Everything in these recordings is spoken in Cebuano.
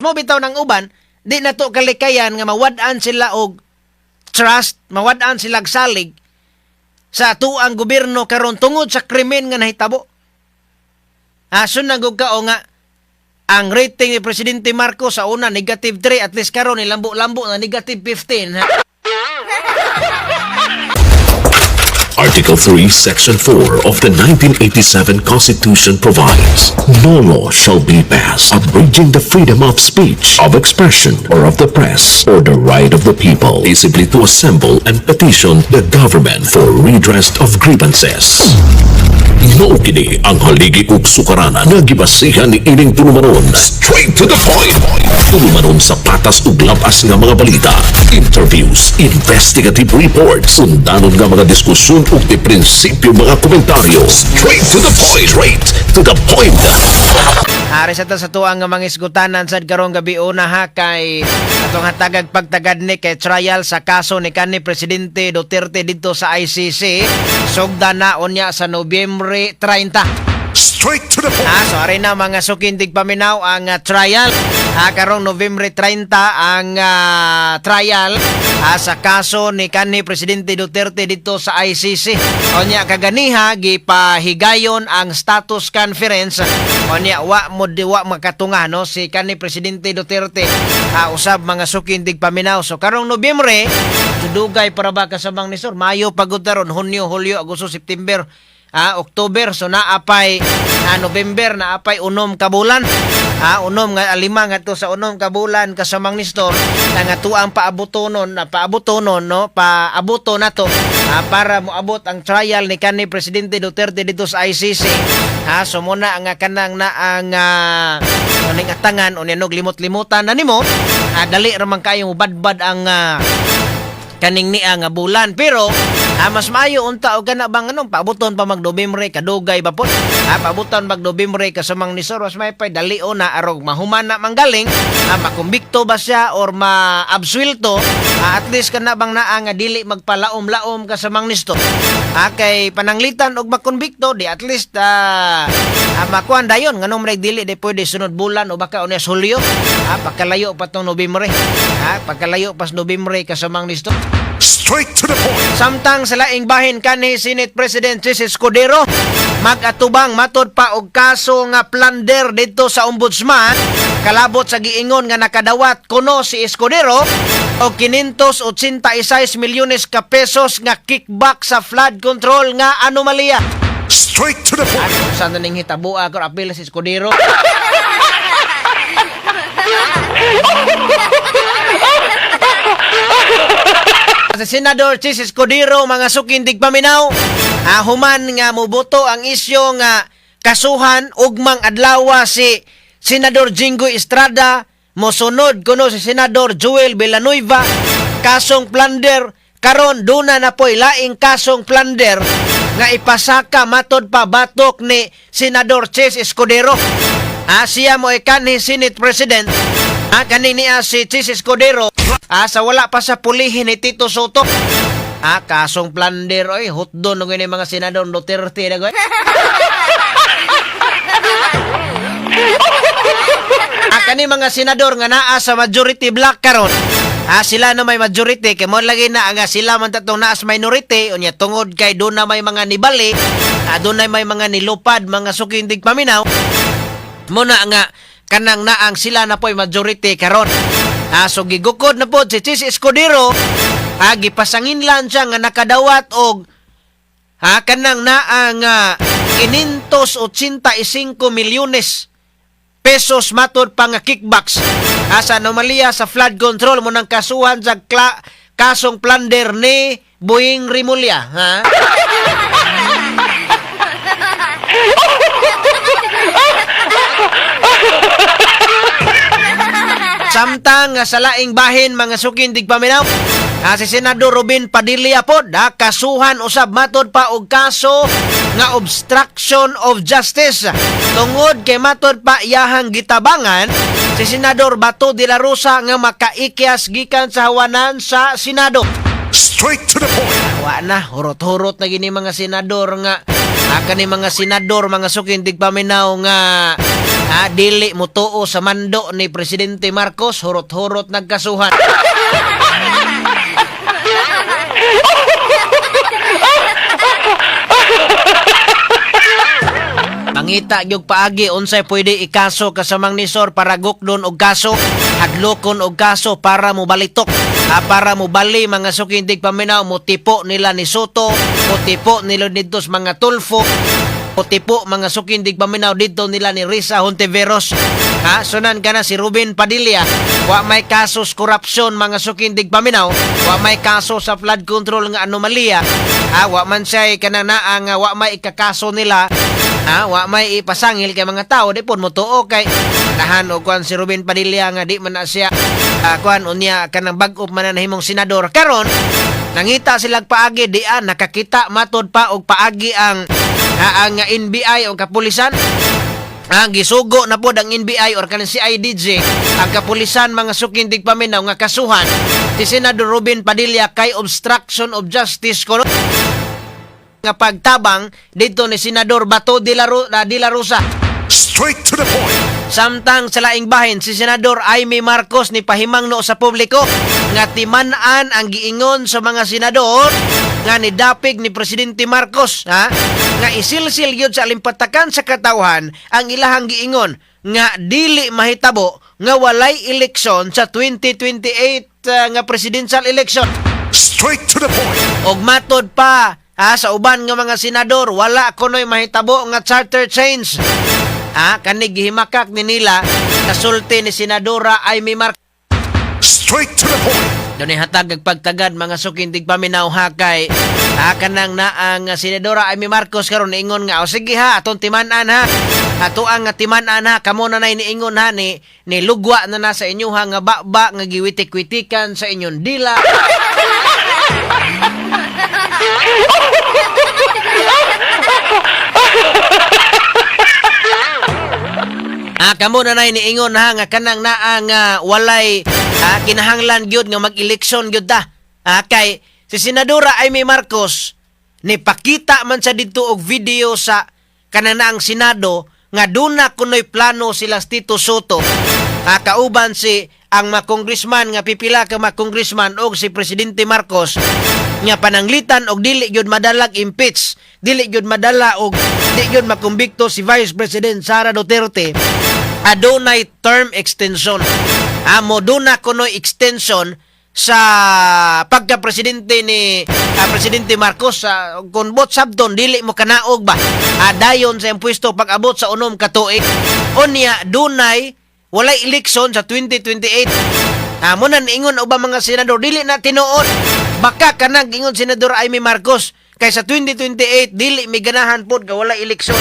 Mo bitaw ng uban, di na to kalikayan nga mawad-an sila og trust, mawad-an sila og salig sa atuang gobyerno karon tungod sa krimen nga nahitabo. Asun na gud ka o nga ang rating ni Presidente Marcos sa una negative 3, at least karon nilambo-lambo na negative 15. Ha? Article 3, Section 4 of the 1987 Constitution provides, "No law shall be passed abridging the freedom of speech, of expression, or of the press, or the right of the people peaceably to assemble and petition the government for redress of grievances." Mao kini ang haligi ug sukaranan nga gibasihan ni ining tulumanon. Straight to the point. Tulumanon sa patas ug labas nga mga balita, interviews, investigative reports, undanon nga mga diskusyon ug di prinsipyo mga komentaryo. Straight to the point. Straight to the point. Ari sa ta sa tuang nga mga isgutanan sad karong gabi una ha, kay atong hatagag pagtagad ni kay trial sa kaso ni kanhi Presidente Duterte didto sa ICC sugda na unya sa Nobyembre 30. Straight to the point. Ah, so ari na, mga suking tigpaminaw, ang trial. Ah, karong Nobyembre 30 ang trial sa kaso ni kanhi Presidente Duterte didto sa ICC. Onya kaganiha gipahigayon ang status conference. Onya wa mo di wa makatunga no si kanhi Presidente Duterte usab, mga suking tigpaminaw. So karong Nobyembre, dugay para ba kasamang ni Sir? Mayo pagud ron, Hunyo, Hulyo, Agosto, September, October, so naapay November, naapay 6 ka bulan, 6 nga 5 ngadto sa 6 ka bulan kasamang Nestor na nga tuang paabutonon na paabutonon no, paabuto na to para moabot ang trial ni kanhi Presidente Duterte didto sa ICC ha. So muna nga kanang na ang uning atangan unya nog limot-limutan na nimo, dali ra man kayo mubadbad ang kaning nia nga bulan, pero mas maayo unta og kana bang anong paabuton pa mag Nobyembre, kadugay ba pod paabuton mag Nobyembre kasamang ni Sir. Mas may pay dali na arog mahuman na manggaling, makumbikto ba siya or maabsuelto, at least kana bang naa nga dili magpalaom-laom kasamang nisto, kay pananglitan og makonbikto di at least makuan dayon nganong may dili di pwede sunod bulan o baka unya Hulyo, pagkalayo pa tong Nobyembre, pagkalayo pas Nobyembre kasamang nisto. Straight to the point. Samtang sa laing bahin, kanhi Senate President Chiz Escudero magatubang matod pa og kaso nga plunder didto sa ombudsman kalabot sa giingon nga nakadawat kuno si Escudero og 586 milyones ka pesos nga kickback sa flood control nga anomalya. Straight to the point. Ano sa ning hitabua kor apil si Escudero? Si Senador Chiz Escudero, mga suking tigpaminaw, human nga muboto ang isyo nga kasuhan ugmang adlawa si Senador Jinggoy Estrada, mosunod kuno si Senador Joel Villanueva, kasong plunder. Karon duna na po'y laing kasong plunder nga ipasaka matod pa batok ni Senador Chiz Escudero. Siya mo ay kanhi Senate President. Kani niya si Chiz Escudero sa wala pa sa pulihin ni Tito Sotto. Kasong plunder oy, hotdon ng mga senador Duterte na goy. Kani mga senador nga naa sa majority block karon. Sila na may majority kay mo lagi na nga sila man tatong naa sa minority unya tungod kay doon na may mga nibali, doon na may mga nilupad, mga suking tigpaminaw. Muna nga kanang naang sila na po'y majority karon. So gigukod na po si Chiz Escudero, gipasangin lang siya nga nakadawat og kanang naa nga 585 milyones pesos matod pa nga kickbacks sa anomalya sa flood control mo nang kasuhan sa kasong plunder ni Boying Remulla ha. Samtang nga sa laing bahin, mga suking tigpaminaw, si Senador Robin Padilla pod kasuhan usab matod pa og kaso nga obstruction of justice tungod kay matod pa iyahang gitabangan si Senador Bato de la Rosa nga makaikyas gikan sa hawanan sa Senado. Straight to the point. Wa na, hurot-hurot na gini mga senador nga kani mga senador, mga suking tigpaminaw, nga Dili motuo sa mando ni Presidente Marcos, hurot-hurot nagkasuhan. Mangita gyud paagi unsay pwede ikaso kasamang nisor para gukdon og kaso, hadlokon og kaso para mobalitok. Para mobali, mga suking tigpaminaw, motipo nila ni Sotto, motipo nila didto sa mga Tulfo, motipo, mga suking tigpaminaw, didto nila ni Risa Hontiveros. Ha, sunan ka na si Ruben Padilla. Wa may kaso sa korupsyon, mga suking tigpaminaw, wa may kaso sa flood control nga anomalya. Ha, wa man siya kanang naa nga wa may ikakaso nila. Ha, wa may ipasangil kay mga tao di pud motuo kay tahan og kuan si Ruben Padilla nga di man na siya kuan unya kanang bag-o man na nahimong senador. Karon nangita silang paagi dian nakakita matod pa og paagi ang NBI o kapulisan. Ang gisugo na pod ang NBI or kanang CIDG ang kapulisan, mga suking tigpaminaw, nga kasuhan si Senador Ruben Padilla kay obstruction of justice kuno nga pagtabang dito ni Senador Bato de la Rosa. Straight to the point. Samtang sa laing bahin, si Senador Imee Marcos ni pahimangno sa publiko nga timan-an ang giingon sa mga senador nga nidapig ni Presidente Marcos, ha, nga isilsil gyud sa alimpatakan sa katawhan ang ilahang giingon nga dili mahitabo nga walay eleksyon sa 2028 nga presidential election. Straight to the point. Og matod pa ha, sa uban nga mga senador, wala kuno'y mahitabo nga charter change. Ha, kani gihimakak ni nila kasulti ni Senadora Imee Marcos. Straight to the point. Dunay hatag ag pagtagad, mga suking tigpaminaw, ha, kay ha, kanang naang Senadora Imee Marcos karon niingon nga, "O sige ha, atong timan-an ha. Ato ang nga timan-an ha, kamo na nay niingon ha, ni lugwa na na sa inyo ha nga baba nga giwitik-witikan sa inyong dila." Ah, kamo na nay niingon ha nga kanang naa nga walay kinahanglan gyud nga mag-eleksyon gyud ta. Ah, kay si Senadora Imee Marcos ni pakita man sa didto og video sa kanang naang Senado nga duna kunoy plano sila Tito Sotto. Ah, kauban si ang mga congressman nga pipila ka mga congressman og si Presidente Marcos nga pananglitan og dili gyud madalag impeach, dili gyud madala og di gyud makumbikto si Vice President Sara Duterte, adunay term extension. Amo duna kunoy extension sa pagka-presidente ni Presidente Marcos sa kung bot sabton dili mo kanaog ba dayon sa iyang pwesto pag abot sa 6 ka tuig, unya dunay walay eleksyon sa 2028. Mo na niingon og mga senador, dili na tinuod. Baka kanang ingon Senador Imee Marcos kay sa 2028 dili mi ganahan pod nga wala eleksyon.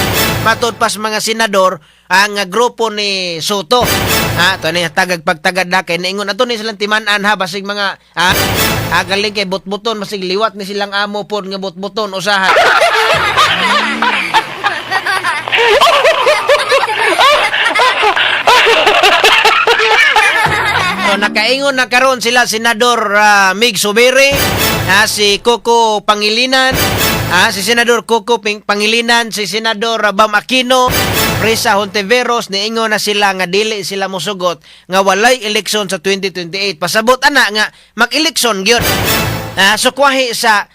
Matod pas mga senador ang grupo ni Sotto. Ha, to ni tagag pagtagad na kay niingon ato ni silang timan-an ha, basig mga ha, galing kay butbuton, basig liwat ni silang amo pod nga butbuton usaha. So nakaingon na karon sila Senador Migz Zubiri, si Koko Pangilinan, si Senador Koko Pangilinan, si Senador Bam Aquino, Risa Hontiveros, niingon na sila nga dili sila mosugot nga walay eleksyon sa 2028. Pasabot ana nga mag-eleksyon gyud. So kwahi sa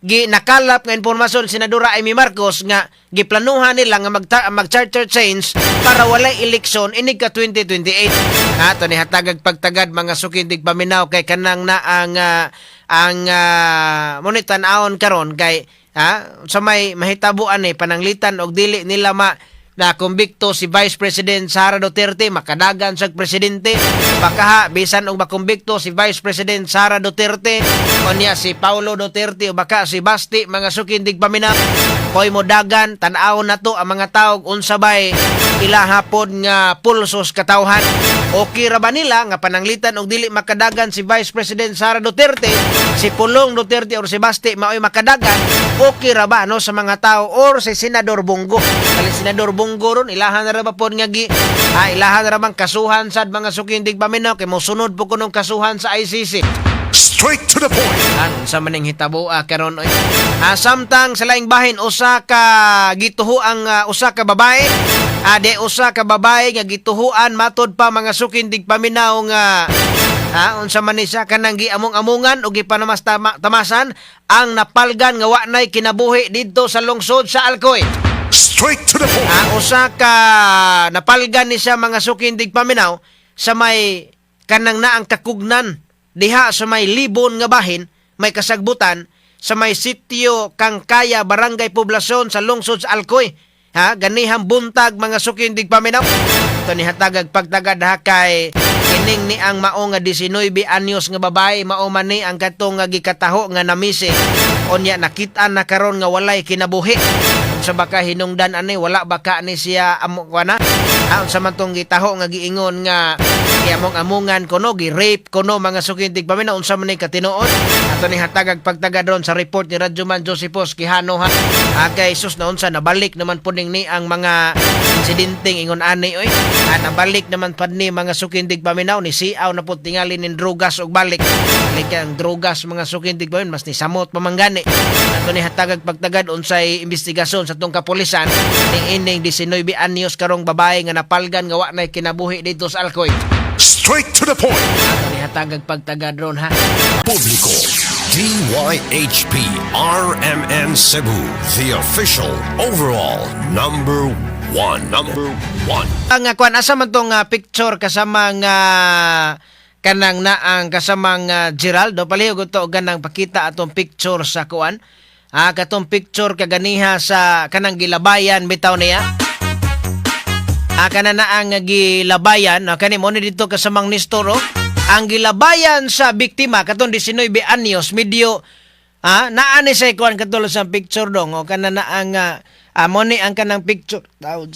gi nakalap nga impormasyon Senadora Imee Marcos nga giplanuhan nila nga mag charter change para walay eleksyon inig ka 2028. Ha, to ni hatagag pagtagad, mga suking tigpaminaw, kay kanang na ang mo ni tan-awon karon kay ha sa may mahitabuan eh pananglitan og dili nila ma na kumbikto si Vice President Sara Duterte, makadagan sa presidente. Baka ha, bisan og makumbikto si Vice President Sara Duterte unya si Paulo Duterte o baka si Basti, mga suking tigpaminaw, koy mo dagan, tan-awon na to ang mga taog unsa bay ilahapon nga pulsos katawhan. Okay ra ba nila nga pananglitan og dili makadagan si Vice President Sara Duterte, si Pulong Duterte or si Basti maoy makadagan? Okay ra ba no sa mga tao or si Senador Bong Go? Kali Senador Bong Go ron ilahan ra ba pod nga gi ilahan ra bang kasuhan sad, mga suking tigpaminaw, kay mosunod po kunong kasuhan sa ICC? Straight to the point. Ano sa maning hitabo karon oy. Samtang sa laing bahin, usa ka gituho ang usa ka babae Ade usa ka babae nga gituhuan, matod pa, mga suking tigpaminaw, nga unsa man ni siya, kanang giamong-amongan o gipanamas tamasan ang napalgan nga wa nay kinabuhi didto sa lungsod sa Alcoy. Straight to the point. Usa ka napalgan ni siya, mga suking tigpaminaw, sa may kanang naang kakugnan diha sa may Libon nga bahin, may kasagbutan sa may sitio Kangkaya, Barangay Poblasyon sa lungsod sa Alcoy. Ha, ganihang buntag, mga suking tigpaminaw. Ito ni hatagag pagtagad ha, kay kining ni ang mao nga 19 anyos nga babae, mao man ni ang katong nga gikataho nga namisi. Unya nakit-an na karon nga walay kinabuhi. Unsa ba ka hinungdan ani? Wala ba ka ni siya amo kana? Unsa man tong gitaho nga giingon nga giamong-amongan kuno, gi-rape kuno, mga suking tigpaminaw? Unsa man ni katinuod? Ato ni hatagag pagtagad ron sa report ni Radyoman Josepos Quijano ha. Kay sus na unsa, nabalik naman puning ni ang mga insidenteng ingon ani oy. Nabalik naman pad ni, mga suking tigpaminaw, ni siaw na pud tingali nin drugas og balik. Balik ang drugas, mga suking tigpaminaw, mas ni samot pamanggani. Ato ni hatagag pagtagad unsay investigasyon sa tong kapulisan ni ining 19 anyos karong babae nga napalgan nga wa nay kinabuhi dito sa Alcoy. Straight to the point. Ato ni hatagag pagtagad ron ha. Publiko. DYHP RMN Cebu, the official overall number one. Number one. Ang kuan, asa man tong picture kasama nga kanang naang kasamang Geraldo? Palihog to ganang pakita atong picture sa kuan. Katong picture kaganiha sa kanang gilabayan bitaw niya. Kana na ang gilabayan, kani mo ni dito kasamang Nestor oh. Ang gilabayan sa biktima katong 19 anyos, medyo naa ni sa kuan katulad sa picture dong o kana na ang mo ni ang kanang picture tawod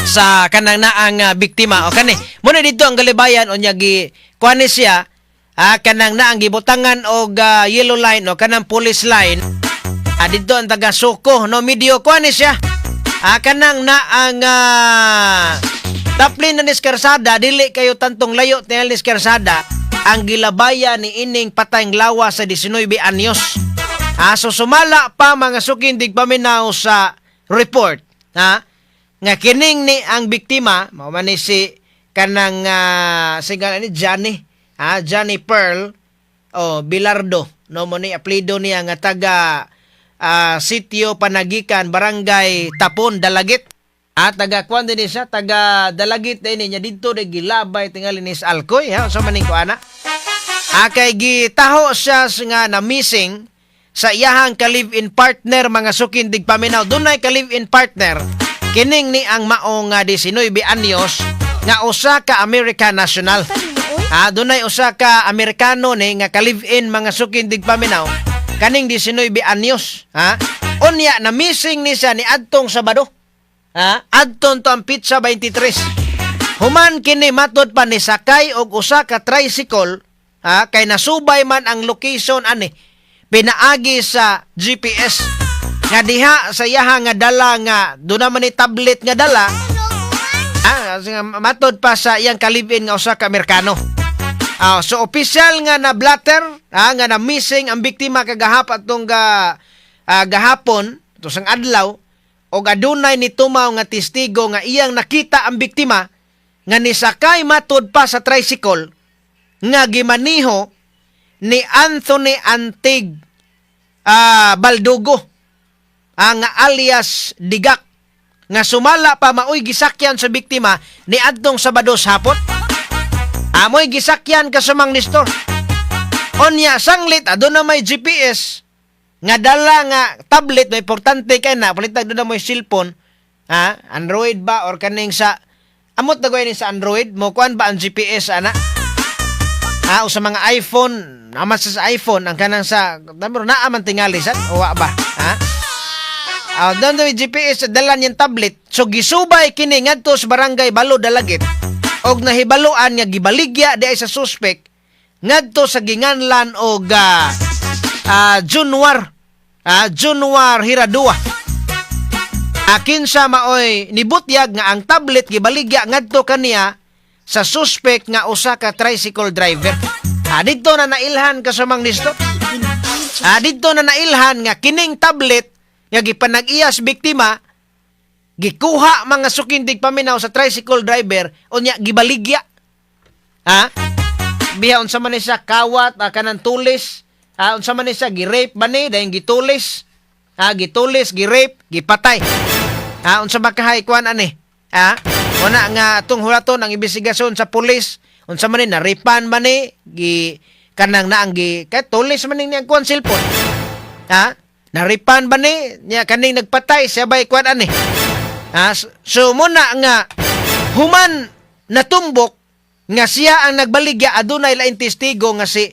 sa kanang naang biktima o kani mo na dito ang galibayan. Unya gi kuan ni siya, kanang naang gibutangan og yellow line o kanang police line, didto ang taga Suko no, medyo kuan ni siya, kanang naang taplin na ni karsada, dili kayo tantong layo tingali ni karsada ang gilabayan ni ining patayng lawas sa 19 anyos. So sumala pa, mga suking tigpaminaw, sa report ha, nga kining ni ang biktima mao man ni si kanang sige ni Johnny, Johnny Pearl o Bilardo no, mo ni apelyido niya, nga taga Sitio Panagikan, Barangay Tapon, Dalagit. Taga kwan din siya, taga Dalagit din niya didto de gilabay tingali ni sa Alcoy ha. So maning ko ana. Kay gitaho siya nga na missing sa iyahang ka-live-in partner, mga suking tigpaminaw. Dunay ka-live-in partner kining ni ang maong nga 19 anyos nga usa ka American national. Dunay usa ka Amerikano ni nga ka-live-in, mga suking tigpaminaw, kaning 19 anyos, ha? Unya na missing ni siya ni adtong Sabado. Ha? Adtong to ang petsa 23. Human kini, matod pa, ni sakay og usa ka tricycle, ha, kay nasubay man ang location ani pinaagi sa GPS nga diha sa iyaha nga dala nga doon naman ni tablet nga dala, nga matod pa sa iyang ka-live-in nga usa ka Amerikano. So official nga na blatter, nga na missing ang biktima kagahap atong gahapon to sang adlaw og adunay ni tumaw nga testigo nga iyang nakita ang biktima nga nisakay, matod pa sa tricycle nga gimaniho ni Anthony Antig Baldugo, nga alias Digak, nga sumala pa maoy gisakyan sa biktima ni adtong Sabado sa hapon. Amoy gisakyan kasamang Nestor. Onya sanglit aduna may GPS nga dala nga tablet no, importante kay na palitag doon na mo cellphone, ha, Android ba or kaning sa amot na ni sa Android mo kuan ba ang GPS ana, o sa mga iPhone naman, sa iPhone ang kanang sa pero naa man tingali sa o wa ba, ha? Doon may GPS dala niyang tablet. So gisubay kini ngadto sa Barangay Balo, Dalagit og nahibaluan nga gibaligya di ay sa suspect ngadto sa ginganlan og Junwar Hiradua. Akin sa maoy nibutyag nga ang tablet gibaligya ngadto kaniya sa suspect nga usa ka tricycle driver. Didto na nailhan, kasamang Nestor. Didto na nailhan nga kining tablet nga gipanag-iya sa biktima Gikuha, mga suking tigpaminaw, sa tricycle driver, unya gibaligya. Ha? Biya unsa man ni siya kawat, kanang tulis, unsa man ni siya, gi-rape ba ni, dayon gitulis. Ha, gitulis, gi-rape, gipatay. Ha, unsa ba kahay kuan ani? Ha? Una nga atong hulaton ang investigasyon sa pulis, unsa man ni, naripan ba ni, gi kanang naang gi kay tulis man ni ang kuan cellphone. Ha? Naripan ba ni niya kaning nagpatay siya bay kuan ani? Ha? So muna nga human natumbok nga siya ang nagbaligya, adunay laing testigo nga si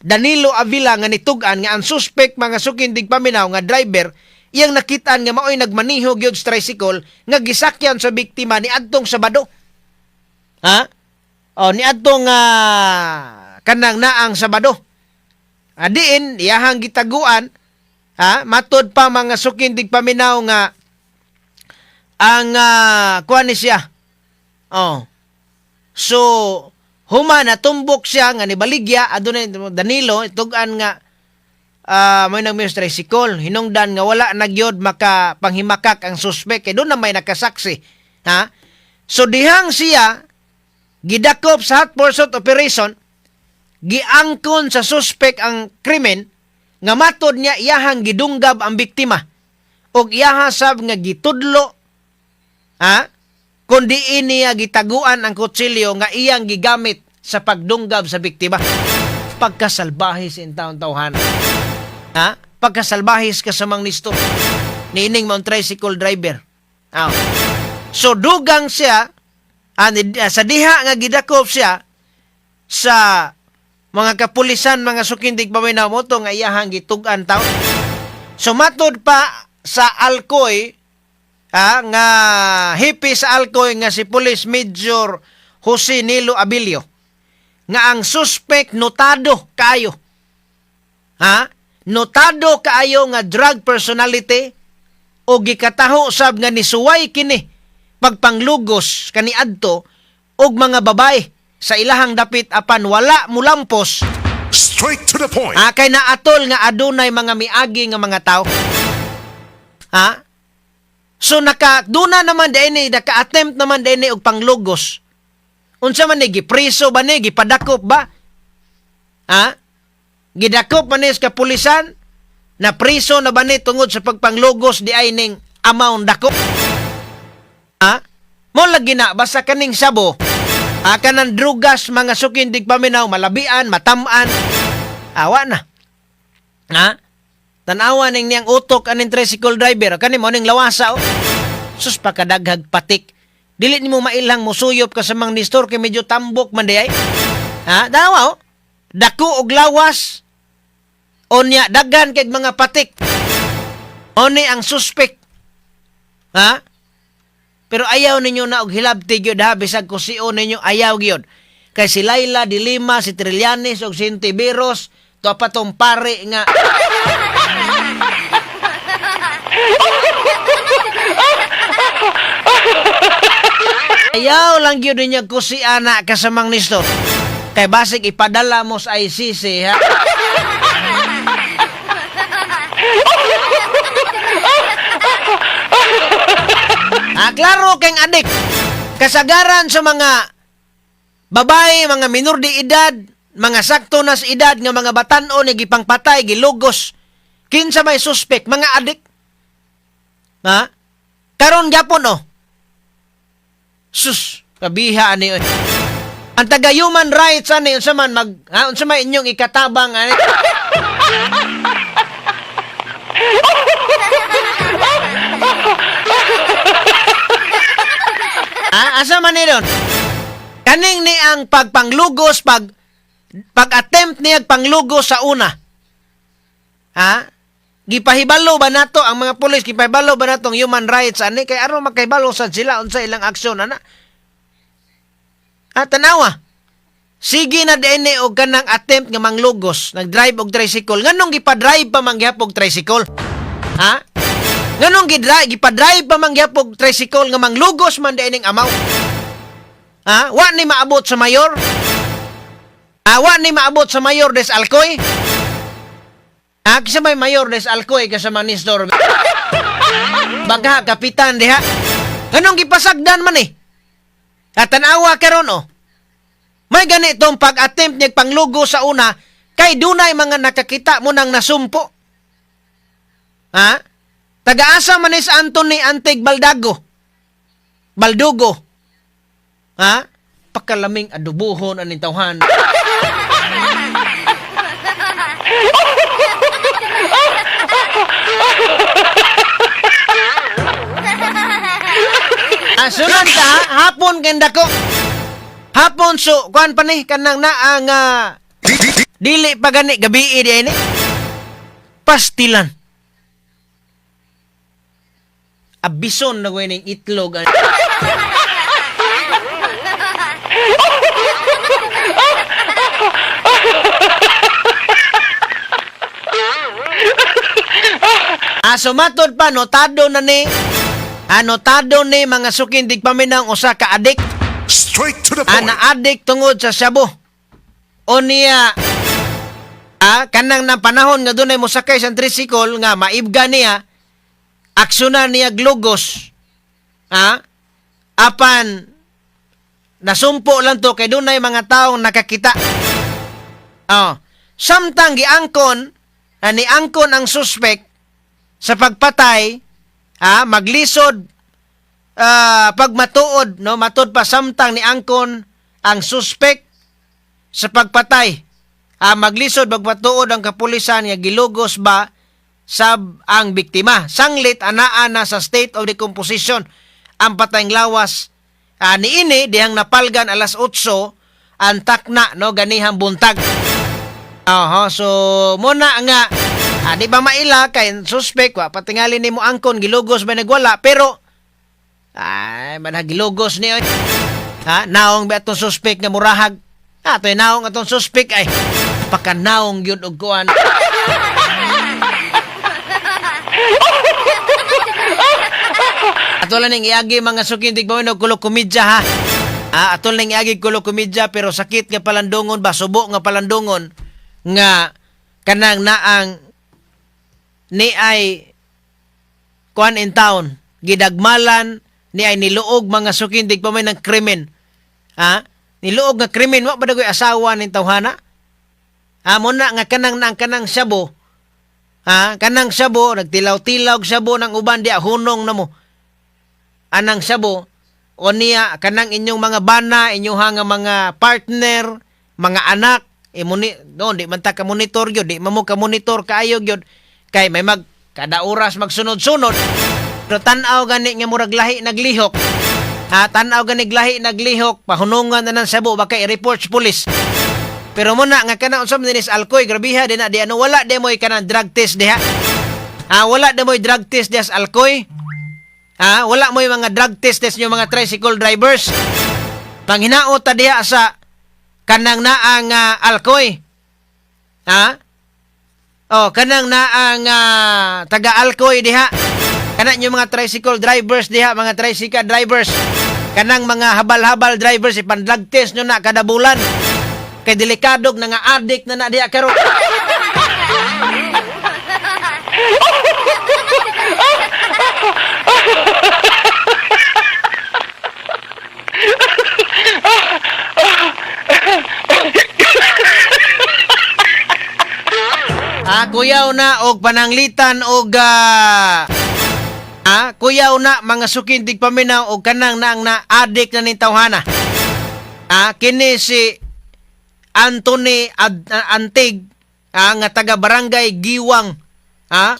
Danilo Avila nga nitug-an nga ang suspect, mga suking tigpaminaw, nga driver, iyang nakitaan nga maoy nagmaniho gyud sa tricycle nga gisakyan sa biktima ni adtong Sabado. Ha? O niadtong kanang naang Sabado. Adiin iyahang gitaguan, ha, matod pa, mga suking tigpaminaw, nga ang kuan ni siya. Oh. So human natumbok siya nga nibaligya, adunay Danilo itug-an nga may nagmiyos tricycle, hinungdan nga wala na gyud makapanghimakak ang suspect kay doon na may nakasaksi, ha. So dihang siya gidakop sa hot pursuit operation, giangkon sa suspect ang krimen nga matod niya iyahang gidunggab ang biktima og iyaha sab nga gitudlo, ha, kun diin niya gitaguan ang kutsilyo nga iyang gigamit sa pagdunggab sa biktima. Pagkasalbahis in taon tawhan, ha, pagkasalbahis ka sa mang nisto niining mong tricycle driver. Ah. So dugang siya sa diha nga gidakop siya sa mga kapulisan, mga suking tigpaminaw, mo to nga iyahang gitug-an taw. So matod pa sa Alcoy, nga hepe sa Alcoy nga si Police Major Jose Nilo Abilio nga ang suspect notado kaayo. Ha? Notado kaayo nga drug personality o gikataho sab nga nisuway kini pagpanglugos kaniadto og mga babae sa ilahang dapit apan wala mulampos. Straight to the point. Ha, kay naatol nga adunay mga miagi nga mga tao. Ha? So naka duna naman diay, naka-attempt naman diay og panglugos. Unsa man ni, gipriso ba ni, gipadakop ba? Ha? Gidakop man ni sa kapulisan, na priso na ba ni tungod sa pagpanglugos di ay ning amount dako? Ha? Mo lagi na basta kaning sabo. Ha, kanang drugas, mga suking tigpaminaw, malabian, matamaan. Awa na. Ha? Tanawa ning niyang utok aning tricycle driver kani mo ning lawasa oh. Sus, pakadaghag patik. Dili nimo mailang musuyop ka sa mang nistor kay medyo tambok man di ay. Ha? Dawa oh. Dako og lawas. Onya daghan kay mga patik. Oni ang suspect. Ha? Pero ayaw ninyo na og hilabti gyud ha, bisag kusio ninyo, ayaw gyud. Kay si Leila de Lima, si Trillanes og si Hontiveros, to pa tong pare nga. Ayaw lang gyud ninyo kusi ana kasamang nisto. Kay basig ipadala mo sa ICC ha. Ah, klaro kang adik. Kasagaran sa mga babae, mga minor de edad, mga sakto na sa edad nga mga batan-on nga gipangpatay, gilugos. Kinsa may suspect, mga adik. Ha? Karon gyapon oh. Sus, kabiha ani oy. Ang taga human rights ani, unsa man mag ha, unsa may inyong ikatabang ani? Ha, asa man ni doon? Kaning ni ang pagpanglugos, pag-attempt niya panglugos sa una. Ha? Gipahibalo ba nato ang mga pulis, gipahibalo ba nato ang human rights ani kay aron makahibalo sad sila unsa ilang aksyon ana? Ha, tanawa. Sige na dinhi og kanang attempt nga manglugos, nag-drive og tricycle. Nganong gipa-drive pa man gihapon og tricycle? Ha? Nganong gipa-drive pa man gihapon og tricycle nga manglugos man dining amaw? Ha? Wa ni maabot sa mayor? Ha? Wa ni maabot sa mayor des Alcoy? Ha? Kisa may mayor des Alcoy kasama ni Nestor? Bangka kapitan diha. Anong gipasagdan man eh? At tanawa karon oh. May ganitong pag-attempt niya panglugo sa una kay dunay mga nakakita mo nang nasumpo. Ha? Tagaasa man is Anthony Antig Baldago. Baldugo. Ha? Pakalaming adubuhon aning tawhan. Ah, sunod ta, hapon kay dako. Hapon so kuan pa ni kanang naa nga dili pa gani gabi di ini. Pastilan. Abison na ko ning itlog. Ah, so matod pa, notado na ni, ah, notado ni mga sukin paminang usa ka adik. Straight to the Ah, point. na-addict tungod sa shabu. O niya, ah, kanang na panahon nga dunay mosakay sa tricycle nga maibga niya, aksyonan niya glugos. Ah, apan nasumpo lang to kay dunay mga taong nakakita. Oh, samtang giangkon, ah, niangkon ang suspect sa pagpatay, ah, maglisod pagmatuod, no, matud pa samtang niangkon ang suspect sa pagpatay. Ah, maglisod magpatuod ang kapulisan nga gilugos ba sab ang biktima. Sanglit anaa na sa state of decomposition ang patayng lawas. Ah, niini dihang napalgan alas 8 ang takna, no, ganihang buntag. Oho, so muna nga ah, di ba maila kay suspect wa patingali nimo angkon gilugos ba nagwala, pero ay managilugos ni oy. Ha, naong ba atong suspect nga murahag? Ha, to'y naong atong suspect ay pakanaong gyud og kuan. Ato lang ning iagi mga sukindig pa og kulo komedya ha. Ah, ato lang ning iagi kulo komedya pero sakit nga palandungon ba, subo nga palandungon nga kanang naang ni ay kuan in town gidagmalan ni ay niluog mga sukindig pa may ng krimen. Ha? Niluog nga krimen wa ba dagoy asawa ning tawhana? Ha, mo na nga kanang naang kanang sabo. Ha, kanang sabo nagtilaw-tilaw sabo ng uban di hunong na mo. Anang sabo o niya kanang inyong mga bana, inyong nga mga partner, mga anak, imuni no, di man ta ka monitor gyud, di man mo ka monitor kaayo gyud kay may mag kada oras magsunod-sunod. Pero tan-aw gani nga murag lahi naglihok. Ha, tan-aw gani lahi naglihok, pahunungan na ng sabo baka i-report sa pulis. Pero muna nga kana unsa man dinis alkoy, grabiha din na di ano wala di mo'y kanang drug test diha. Ha, wala di mo'y drug test diha sa alkoy. Ha, wala mo'y mga drug test test yung mga tricycle drivers. Panghinaot ta diha sa kanang naang alkoy. Ha? Oh, kanang naang taga alkoy diha. Kana yung mga tricycle drivers diha, mga tricycle drivers. Kanang mga habal-habal drivers ipan-drug test nyo na kada bulan. Kay delikadog na nga addict na na diha karon. Ah, kuyaw na og pananglitan og kuyaw na mga sukindig paminaw og kanang naang na addict na ning tawhana. Ah, kini si Anthony Antig nga taga Barangay Giwang. Ah,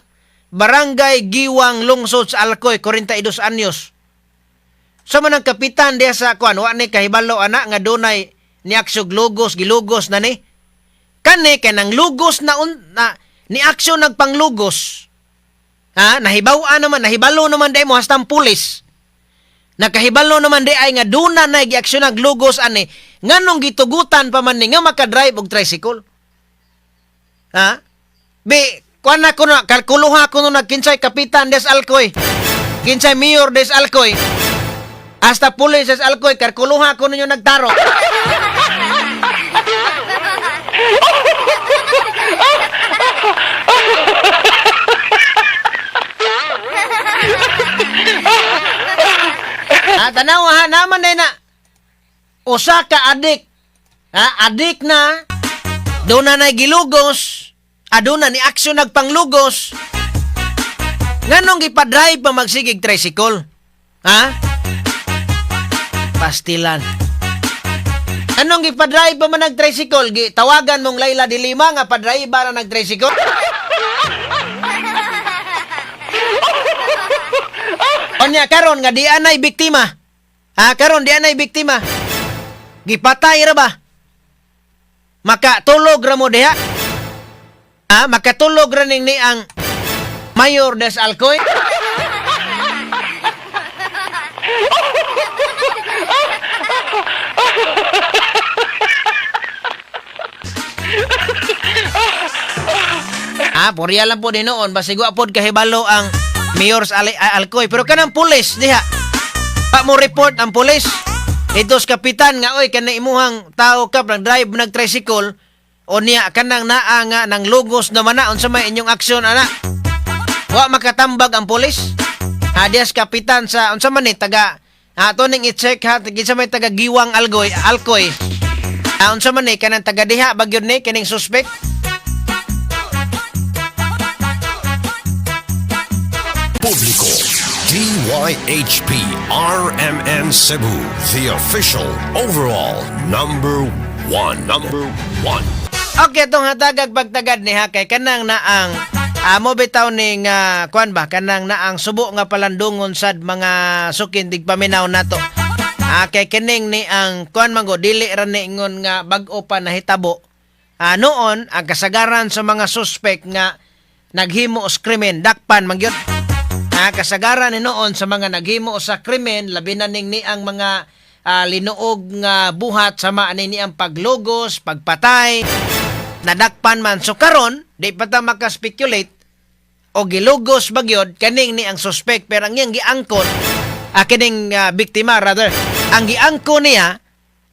Barangay Giwang, lungsod sa Alcoy, 42 anyos. Sa man ang kapitan diha sa kuan, wa ni kahibalo ana nga dunay ni aksyon lugos, gilugos na ni. Kani kay nang lugos na, na ni aksyon nagpanglugos. Ha, nahibaw-an naman, nahibalo naman day mo hastang pulis. Nakahibalo naman di ay nga duna na giaksyon naglugos ani nganong gitugutan pa man ni nga makadrive og tricycle. Ha? Bi, kuan na kuno, kalkuluha kuno na kinsay kapitan des Alcoy. Kinsay mayor des Alcoy. Hasta pulis des Alcoy, kalkuluha kuno nyo nagtaro. naman na usa ka adik. Ha, adik na doon na na'y gilugos, aduna ni aksyon nagpanglugos. Nganong gipa-drive pa magsigig tricycle? Ha? Pastilan. Anong gipa-drive pa man nag-tricycle? Gi tawagan mong Layla de Lima nga pa-drive ba na nag-tricycle? Onya karon nga di anay biktima. Ha, karon di anay biktima. Gipatay ra ba? Makatulog ra mo diha? Ha, makatulog ra ning ni ang Mayor des Alcoy? Ah, purya lang po din noon. Basig wa pod kahibalo ang Mayor sa Alcoy. Pero kanang pulis diha. Pa mo report ang pulis. Dito sa kapitan nga oy kanang imuhang tao kap nag drive nag tricycle o niya kanang naa nga nang lugos naman na unsa may inyong aksyon ana. Wa makatambag ang pulis. Hadias kapitan sa unsa man ni taga ato ning i-check ha kinsa may taga Giwang Algoy Alcoy. Unsa man ni kanang taga diha ba gyud ni kining suspect? Publiko. DYHP RMN Cebu, the official overall number one. Number one. Okay, itong hatagag pagtagad ni Hakay, kanang naang amo bitaw ning kuan ba kanang naang subo nga palandungon sad mga sukin digpaminaw nato. Kay kining ni ang kuan man go dili ra ni ingon nga bag-o pa nahitabo. Noon ang kasagaran sa mga suspect nga naghimo og krimen dakpan man gyud. Kasagaran ni noon sa mga naghimo sa krimen labi na ning ni ang mga linuog nga buhat sama ani ni ang paglugos, pagpatay, nadakpan man. So karon, di pa ta maka-speculate o gilugos bagyod kaning ni ang suspect pero ang iyang giangkon kining biktima rather ang giangkon niya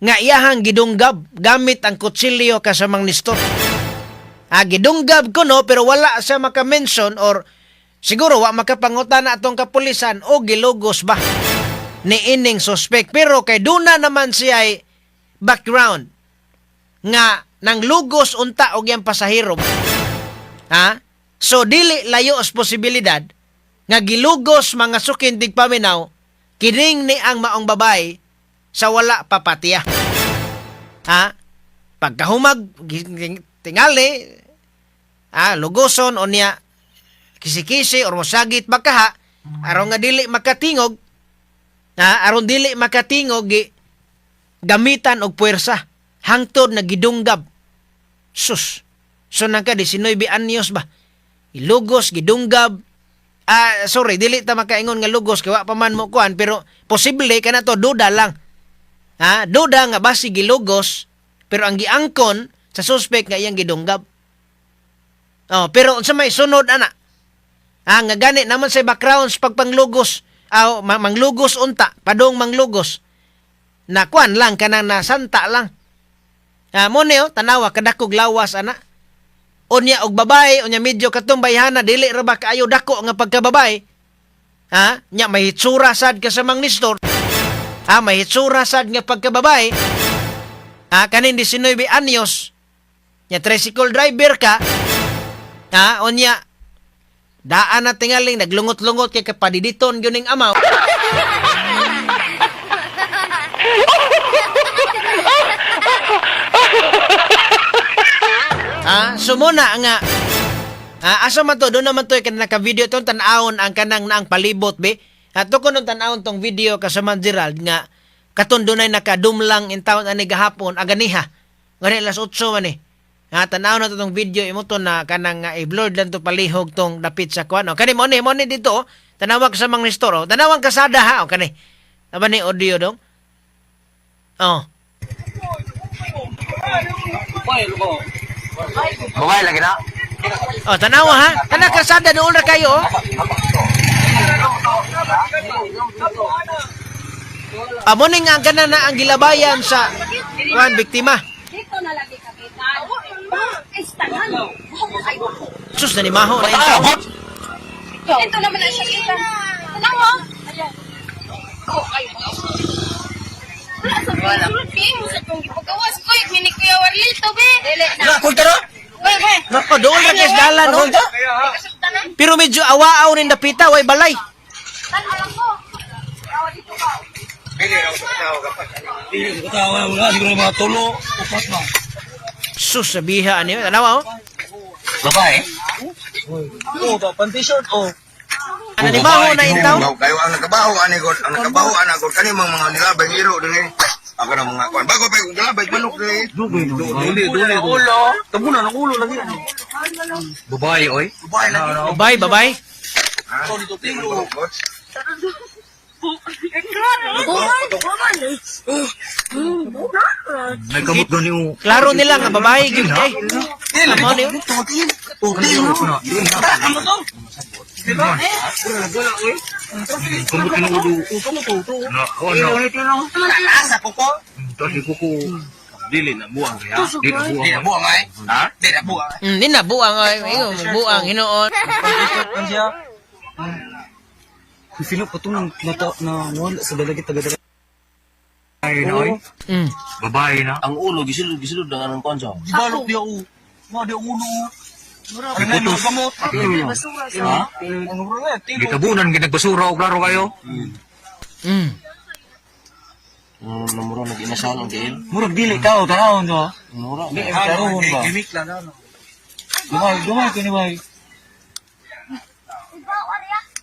nga iyahang gidunggab gamit ang kutsilyo kasamang nistor. Gidunggab ko no pero wala siya maka-mention or siguro wa makapangutan na atong kapulisan o gilugos ba ni ining suspect pero kay duna naman siya ay background nga nang lugos unta og iyang pasahero. Ha? So dili layo as posibilidad nga gilugos mga sukin digpaminaw kining ni ang maong babay sa wala papatiya. Ha? Pagkahumag tingali lugoson o niya kisi-kisi or mosagit bakaha aron nga dili makatingog aron dili makatingog gi gamitan og puwersa hangtod na gidunggab. Sus. So nangka 19 anyos ba? Ilugos, gidunggab. Sorry, dili ta makaingon nga lugos kay wa pa man mo kuan pero posible kana to duda lang. Ha, duda nga basi gilugos pero ang giangkon sa suspect nga iyang gidunggab. Oh, pero unsa may sunod ana? Nga gani naman sa background sa pagpanglugos, manglugos unta, padong manglugos. Na kuan lang kanang nasanta lang. Mo niyo tanawa kadakog lawas ana. Unya og babae, unya medyo katong bayhana dili ra ba kaayo dako nga pagkababae. Ha? Nya may hitsura sad ka sa mang Nestor. Ha, may hitsura sad nga pagkababae. Ha, kanin 19 anyos. Nya tricycle driver ka. Ha, unya daan na tingaling naglungot-lungot kay kapadiditon gyud ning amaw. Sumuna nga asa man to doon naman to kanang naka-video tong tan-awon ang kanang naang palibot be. Ato ko nung tan-awon tong video kasaman Gerald nga katon dunay nakadumlang in town ani gahapon aganiha. Gani alas 8 man eh. Tan-awon na to tong video imo to na kanang i-blurred lang to palihog tong dapit sa kuan. Kani mo ni dito oh. Tanawag sa mga Nestor oh. Tanawang kasada ha oh, kani. Aba ni audio dong. Oh. Babae lagi na. Oh, tanawa ha. Kana kasada dool ra kayo oh. Amo ni nga ang kana na ang gilabayan sa kuan biktima. Dito na lagi kapitan. Ay, tanan. Ay, Sus na ni Maho na yun. Dito naman na siya kita. Tanaw, oh. Oh, ay, Wala. Sa kong gipagawas ko, mini Kuya Warlito be. Dili na. Kulta ro? Goy, goy. Nako, doon ra kay dalan no. Pero medyo awaaw nin dapita, way balay. Tan alam ko. Katawa wala siguro mga tulo, upat ba. Sus, sabiha ani. Tanawa oh. Babae. Oh, ba pan t-shirt oh. Ano ni maho na intaw? Kayo ang nakabaho ani god, ang nakabaho ana god kani mga mga nilabay ngiro dili. Ako na mga kuan. Bago pa yung galabay manok dili. Duli, duli, ulo. Tabunan ang ulo lagi. Babae oy. Babae lagi. Babay, babay. May kamot gani o. Klaro nila nga babae gyud kay. Amo ni. Kamot ni ulo. Kamot to. Na, ano. Asa ko ko? Dali ko ko. Dili na buang kaya. Dili na buang. Di na buang ay. Ha? Di na buang. Di na buang ay, ingon buang hinuon. Sino pa to nang mata na wala sa dalagit taga dalagit. Ay na oy. Babae na. Ang ulo gisulod gisulod ang anong konso. Balok di ako. Mga di ulo. Putos. Ha? Gitabunan ginagbasura og klaro kayo. Namuro nag inasal ang diil. Murag dili tao taon do. Mura. Di taon ba. Gimmick lang ano. Dumay, dumay kini bay.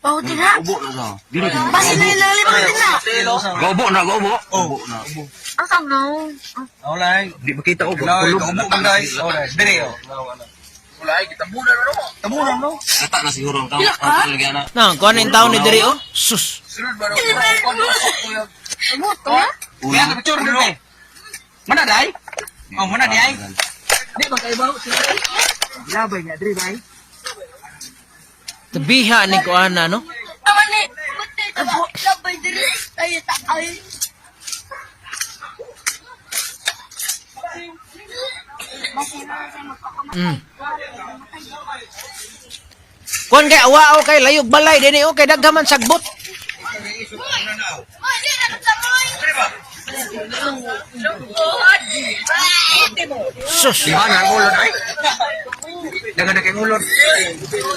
Oh, dira. Ubo na sa. Dili di. Basta na ilalim ang dira. Gobo na gobo. Ubo na. Ang sam no. Olay. Di makita og Ulay, kulog. kaubo man guys. Ulay, dili oh. Ulay, kitabunan no. Tabunan no. Kata na siguro ang tao. Ang talaga na. Na, kuan in taon ni diri oh. Sus. Sulod ba ro? Buto. Kaya ka picture dili. Mana dai? Oh, mana di ay? Tabiha ni kuana no. Tama ni. Buti ka ba? Labay diri. Ay, ta ay. Kuan kay awaaw kay layog balay dinhi oh kay daghan man sagbot. Oy, di na ka Sus. Di ba na ang ulod ay? Daga na kay ulod.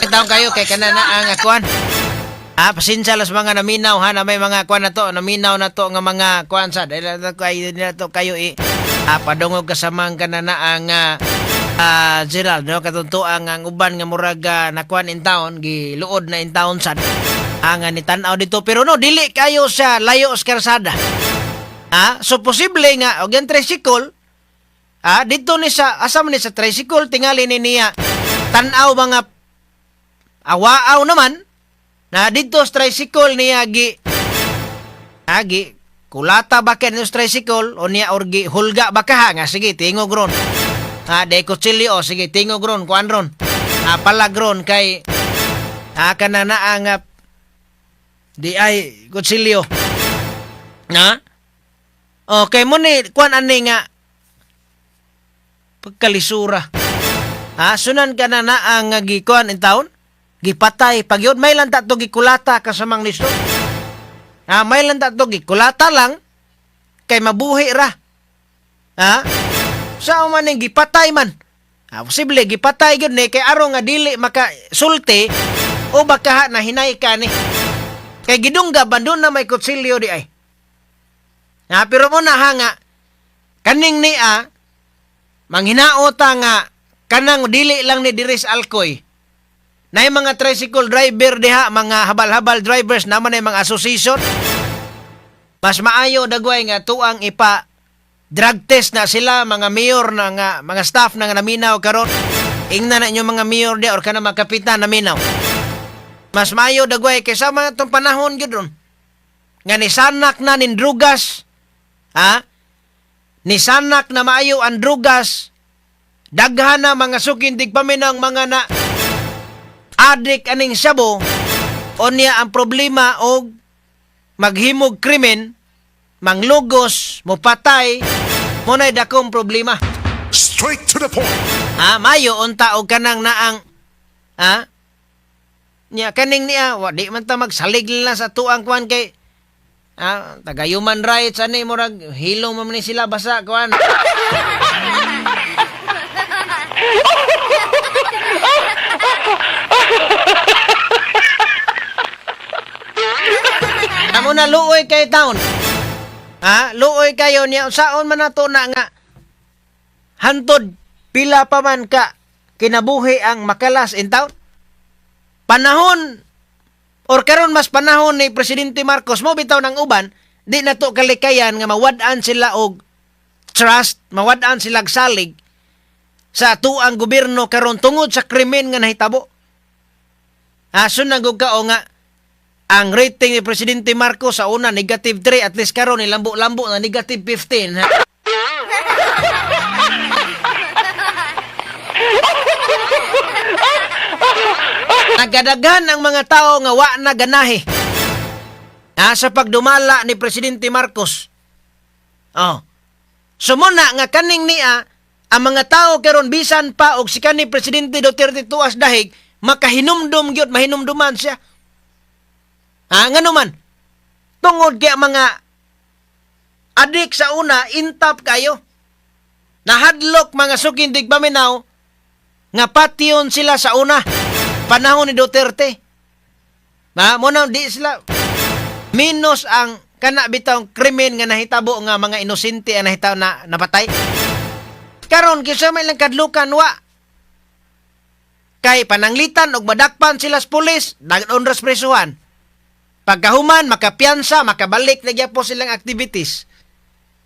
Taon kayo kay kana na ang kuan. Ah, pasensya lang sa mga naminaw ha na may mga kuan na to, naminaw na to nga mga kuan sa dahil na to kayo na to kayo i padungog kasamang kana na ang Gerald no katuntuang ang uban nga murag nakuan in town giluod na in town sad ang nitan-aw dito pero no dili kayo sa layo sa karsada. Ah, so posible nga og ang tricycle dito ni sa asa man ni sa tricycle tingali ni niya tan-aw mga awaaw naman na dito sa tricycle niya gi agi kulata ba kay sa tricycle o niya or gi hulga ba ka ha? Nga sige tingog ron ha de kutsilyo o sige tingog ron kuan ron ha palag ron kay ha kana na ang di ay kutsilyo na okay mo ni kuan ani nga pagkalisura ha sunan ka na na ang gikuan in taon gipatay pag yun may lang to gikulata kasamang lisod ha may lang to gikulata lang kay mabuhi ra ha sa man ning gipatay man ha posible gipatay gyud ni kay aron nga dili maka sulti o baka ha, nahinay ka ni kay gidungga bandon na may kutsilyo di ay ha pero mo na ha nga kaning niya manghinaota nga kanang dili lang ni Diris Alcoy na yung mga tricycle driver diha, mga habal-habal drivers naman ay mga association. Mas maayo dagway nga tuang ipa drug test na sila mga mayor na nga mga staff na nga naminaw karon. Ingna na inyo mga mayor diha or kana mga kapitan naminaw. Mas maayo dagway kaysa mga itong panahon gyud ron. Nga nisanak na nin drugas. Ha? Nisanak na maayo ang drugas. Daghan na mga sukindig paminang mga na adik aning sabo o niya ang problema og maghimog krimen, manglugos, mopatay, mo na'y dakong problema. Straight to the point. Ha, mayo unta og kanang naang ha? Nya kaning niya wa di man ta magsalig lang sa tuang kuan kay Ah, taga human rights ani, murag hilom man ni sila basa kuan. Amo na, luoy kay taon. Ha? Luoy kayo niya, saon man nato na nga hantod pila pa man ka kinabuhi ang makalas in town? Panahon or karon, mas panahon ni Presidente Marcos mo bitaw ng uban, di na to kalikayan nga mawad-an sila og trust, mawad-an sila og salig sa atuang gobyerno karon tungod sa krimen nga nahitabo. Aso nang ka o nga ang rating ni Presidente Marcos sa una negative 3, at least karon nilambo-lambo na negative 15. Ha? Nagadaghan ang mga tao nga wa na ganahi, ha, sa pagdumala ni Presidente Marcos. Oh. Sumuna nga kaning niya ang mga tao karon, bisan pa og si kani Presidente Duterte tuas dahig, makahinumdum gyud, mahinumduman siya. Ha, ngano man? Tungod kay ang mga adik sa una intap kayo. Nahadlok, mga suking tigpaminaw, nga patyon sila sa una panahon ni Duterte. Ma, mo na di sila minus ang kana bitawng krimen nga nahitabo nga mga inosente ang nahitabo na napatay. Karon kinsa may lang kadlukan, wa. Kay pananglitan og madakpan sila sa pulis, dagdon ras presuhan. Pagkahuman makapiyansa, makabalik na gyapon silang activities.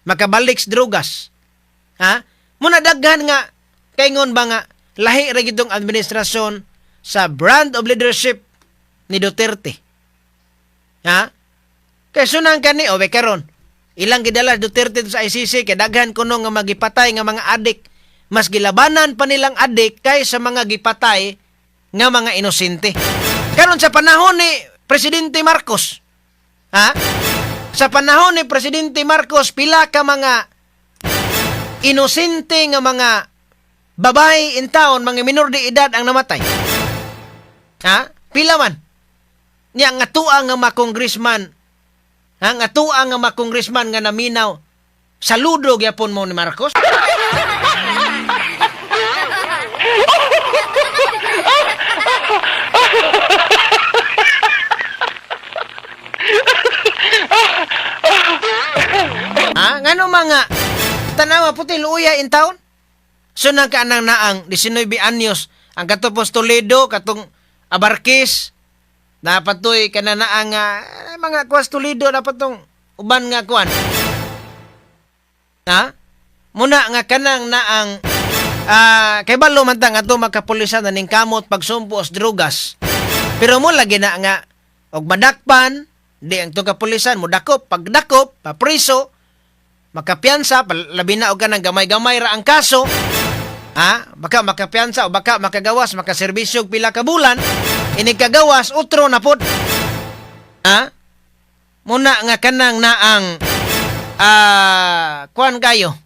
Makabalik sa drogas. Ha? Muna daghan nga kaingon ba nga lahi ra gyud tong administrasyon sa brand of leadership ni Duterte. Ha? Kay sunang kani o karon ilang gidala Duterte sa ICC kay daghan kuno nga magipatay nga mga adik. Mas gilabanan pa nilang adik kaysa mga gipatay nga mga inosente. Karon sa panahon ni Presidente Marcos, ha? Sa panahon ni Presidente Marcos, pila ka mga inosente nga mga babae in town, mga minor de edad ang namatay? Ha? Pila man? Nya nga tuang nga mga congressman, ha? Nga tuang nga mga congressman nga naminaw, saludo gyapon mo ni Marcos? Ha? Ngano mga tanawa puti luya in town? So nagkaanang naang 19 anyos ang katupos Toledo, katong Abarquez, dapat to'y kananaang mga kuwas Toledo, dapat tong uban nga kuan. Ha? Muna nga kanang naang kay balo man ta nga ato makapulisan na ning kamot pagsumpo os drogas. Pero mo lagi na nga og madakpan di ang itong kapulisan mo dakop, pagdakop papriso, makapiyansa, labi na og kanang gamay-gamay ra ang kaso, ha, baka makapiyansa o baka makagawas, makaserbisyo og pila ka bulan, inig kagawas otro na pod. Ha, muna nga kanang naang kuan kayo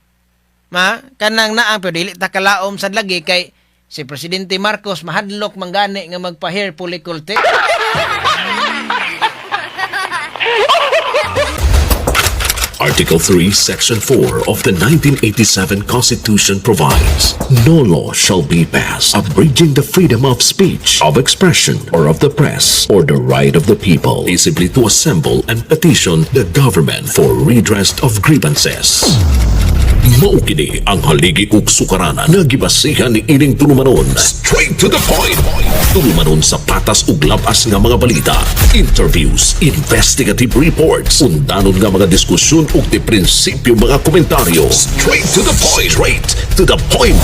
ma kanang naang, pero dili ta kalaom sad lagi kay si Presidente Marcos mahadlok manggani nga magpa-hair follicle te. Article 3, Section 4 of the 1987 Constitution provides, "No law shall be passed abridging the freedom of speech, of expression, or of the press, or the right of the people peaceably to assemble and petition the government for redress of grievances." Mao kini ang haligi ug sukaranan nga gibasihan ni ining tulumanon. Straight to the point. Tulumanon sa patas ug labas nga mga balita, interviews, investigative reports, undanon nga mga diskusyon ug di prinsipyo mga komentaryo. Straight to the point. Straight to the point.